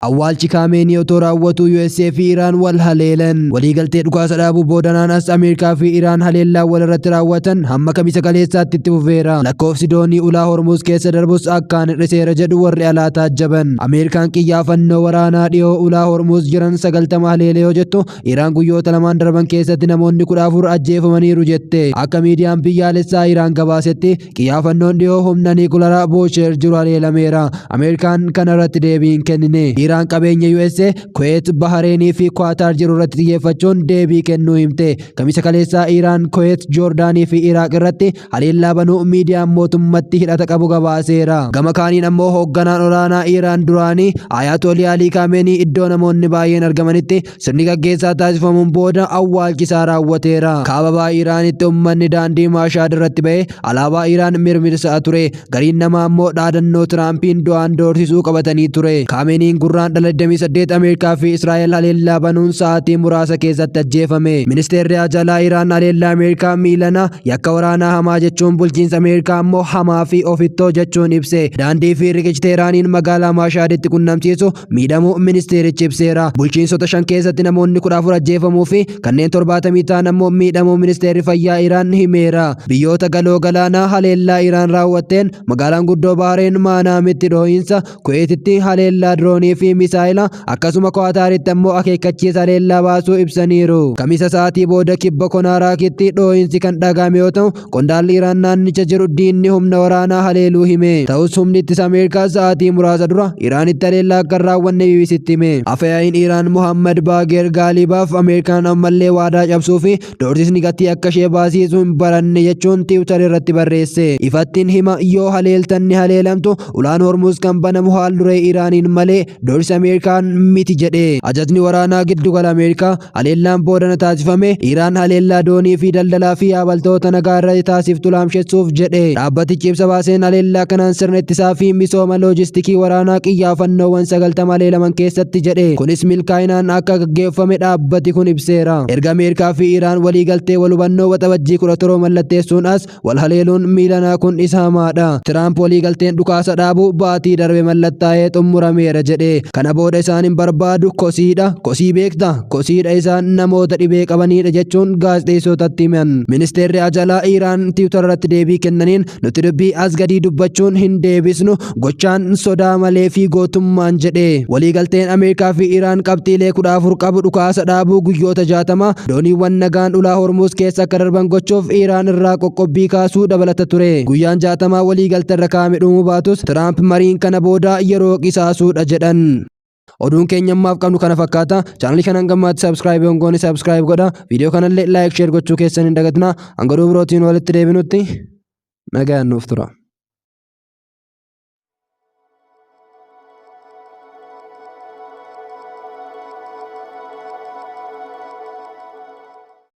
Awwaalchi Kaameenii otoo raawwatuu USA fi Iraan wal haleelan. Waliigaltee dhukaasa dhaabuu boodanaan as Ameerikaa fi Iraan haleellaa wal irratti raawwatan hamma Kamisa kaleessaatti itti fufeera. Lakkoofsi doonii ulaa Hormuuz keessa darbus akkaan hir'iseera jedhu warri alaa taajjaban. Ameerikaan qiyyaafannoo waraanaa dhiyoo ulaa Hormuuz jiran 90 haleele yoo jettu, Iraan guyyoota lamaan darban keessatti namoonni 14 ajjeefamaniiru jette. Akka miidiyaan biyyaalessaa Iraan gabaasetti, Qiyyaafannoon dhiyoo humna niikularaa Boosheer jiru haleelameera. Ameerikaan kana irratti deebii hin kennine. Iraan qabeenya USA, Kuweet, Bahareenii fi Kuwaataar jiru irratti xiyyeeffachuun deebii kennuu himte. Kamisa kaleessaa Iraan Kuweet, Joordaanii fi Iraaq irratti haleellaa banuu miidiyaan mootummatti hidhata qabu gabaaseera. Gama kaaniin ammoo hoogganaan olaanaa Iraan duraanii Ayaatolii Alii Kaameenii iddoo namoonni baay'een argamanitti Sirni gaggeessaa taasifamuun booda awwaalchi isaa raawwateera. Kaaba baha Iraanitti ummanni daandii Maashaad irratti ba'ee alaabaa Iraan mirmirsaa ture. Gariin namaa ammoo dhaadannoo Tiraampiin du'aan doorsisuu qabatanii ture. Kaameniin Gurraandhala 28 Ameerikaa fi Israa'el haleellaa banuun sa'aatii muraasa keessatti ajjeefame. Ministeerri Haajaa Iraan haleellaa Ameerikaa miilana yakka waraanaa hamaa jechuun bulchiinsa Ameerikaa ammoo hamaa fi ofittoo jechuun ibse. Daandii fi riqichi Teeraaniin magaalaa Maashaaditti qunnamsiisu miidhamuu ministeerichi ibseera. Bulchiinsota 5 keessatti namoonni 14 ajjeefamuu fi kanneen 70 ta'an ammoo miidhamuu ministeerri fayyaa Iraan himeera. Biyyoota galoo galaanaa haleellaa Iraan raawwatteen magaalaan guddoo Bahareen Maanaamitti dhoohinsa, Kuweetitti haleellaa diroonii fi misaayila akkasuma Kuwaataaritti ammoo akeekkachiisa haleellaa baasuu ibsaniiru. Kamisa sa'aatii booda kibba Konaaraakitti dhoohinsi kan dhaga'ame yoo ta'u, Qondaalli Iraan naannicha jiru diinni humna waraanaa haleeluu hime. Ta'us humni ittisa Ameerikaa sa'aatii muraasa dura Iraanitti haleellaa akka hin raawwanne BBCtti hime. Afyaa'iin Iraan Mohammad Baageer Gaalibaaf Ameerikaan ammallee waadaa cabsuu fi doorsisni gatii akka ishee baasiisu hin baranne jechuun Tiwiitar irratti barreesse. Ifattin hima, yoo haleeltan ni haleelamtu, ulaan Hormuuz kan banamu haal duree Iraaniin malee doorsisa Ameerikaan miti jedhe. Ajajni waraanaa giddugala Ameerikaa Haleellaan boodana taasifame Iraan haleellaa doonii fi daldalaa fi yaabaltoota nagaa irratti taasiftu laamshessuuf jedhe. Dhaabbatichi ibsa baaseen haleellaa kanaan sirna ittisaa fi misooma loojistikii waraanaa qiyyaafannoowwan 90 haleelaman keessatti jedhe. Kunis milkaa'inaan akka gaggeeffame dhaabbati kun ibseera. Erga Ameerikaa fi Iraan waliigaltee wal hubannoo Waxabajjii 17 mallatteessuun as Wal haleeluun miilanaa kun isa hamaadha. Tiraamp waliigalteen dhukaasa dhaabuu baatii darbe mallattaa'ee xumurameera jedhe. Kana booda isaan hin barbaadu, kosiidha, kosii beekta? Kosiidha isaan namoota dhibee qabaniidha jechuun gaazexeessotatti himan. Ministeerri Ajalaa Iraan Tiwiitara irratti deebii kennaniin nuti dubbii as gadii dubbachuun hin deebisnu, gochaan sodaa malee fi gootummaan jedhe. Waliigalteen Ameerikaa fi Iraan qabxiilee 14 qabu dhukaasa dhaabuu guyyoota 60, dooniiwwan nagaan ulaa Hormuuz keessa akka darban gochuuf Iraan irraa qoqqobbii kaasuu dabalata ture. Guyyaan 60 waliigalterra kaa'ame dhumuu baatus Tiraamp mariin kana booda yeroo qisaasuudha jedhan. Oduun keenya ammaaf qabnu kana fakkaata. Chaanalii kana hanga ammaatti subscribe yoo hin goone subscribe godha. Viidiyoo kanallee like share gochuu keessan hin dagatinaa. Hanga oduu birootiin walitti deebinutti nagaan nuuf tura.